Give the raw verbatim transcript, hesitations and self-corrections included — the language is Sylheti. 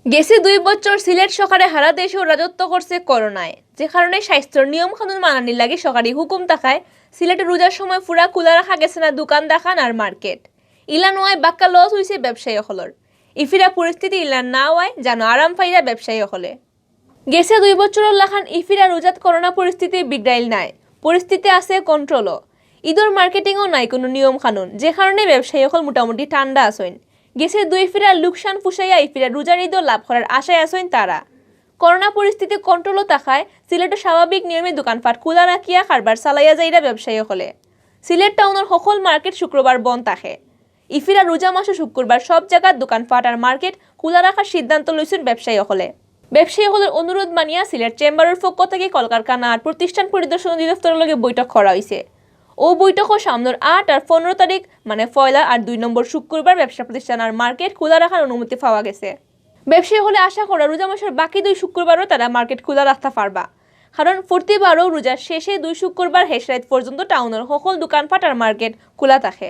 গেছে দুই বছর সিলেট সরকারে হারা দেশেও রাজত্ব করছে করোনায়, যে কারণে স্বাস্থ্যর নিয়ম কানুন মানানির লাগি সরকারি হুকুম থাকায় সিলেটে রোজার সময় পুরা খোলা রাখা গেছে না দোকান দাকান আর মার্কেট। ইলা নয় বাক্কা লস হইছে ব্যবসায়ী অকলর। ইফিরা পরিস্থিতি ইলা না হয় যেন আরাম পাইরা ব্যবসায়ী অকলে। গেছে দুই বছরর লাখান ইফিরা রোজাত করোনা পরিস্থিতি বিগড়াইল নায়, পরিস্থিতি আছে কন্ট্রোলও। ঈদর মার্কেটিংও নাই কোনো নিয়ম কানুন, যে কারণে ব্যবসায়ী অকল মোটামুটি ঠান্ডা আছইন। গেছে দুই ফিরার লোকসান পুষাইয়া ইফিরা রোজার ঈদও লাভ করার আশায় আছইন তারা। করোনা পরিস্থিতি কন্ট্রোলও থাকায় সিলেটও স্বাভাবিক নিয়মে দোকানপাট খোলা রাখিয়া কারবার চালাইয়া যাইরা ব্যবসায়ী অকলে। সিলেট টাউনর সকল মার্কেট শুক্রবার বন্ধ থাকে। ইফিরা রোজা মাসও শুক্রবার সব জাগাত দোকানপাট আর মার্কেট খোলা রাখার সিদ্ধান্ত লইছইন ব্যবসায়ী অকলে। ব্যবসায়ী অকলর অনুরোধ মানিয়া সিলেট চেম্বারর পক্ষ থাকি কলকারখানা আর প্রতিষ্ঠান পরিদর্শন অধিদপ্তরর লগে বৈঠক করা হইছে। ও বৈঠকও সামনের আট আর পনেরো তারিখ, মানে পয়লা আর দুই নম্বর শুক্রবার ব্যবসা প্রতিষ্ঠান আর মার্কেট খোলা রাখার অনুমতি পাওয়া গেছে। ব্যবসায়ী অকলে আশা করা রোজা মাসর বাকি দুই শুক্রবারও তারা মার্কেট খোলা রাখতা পারবা, কারণ প্রতিবারও রোজার শেষে দুই শুক্রবার হেশরাইত পর্যন্ত টাউনর সকল দোকানপাট আর মার্কেট খোলা থাকে।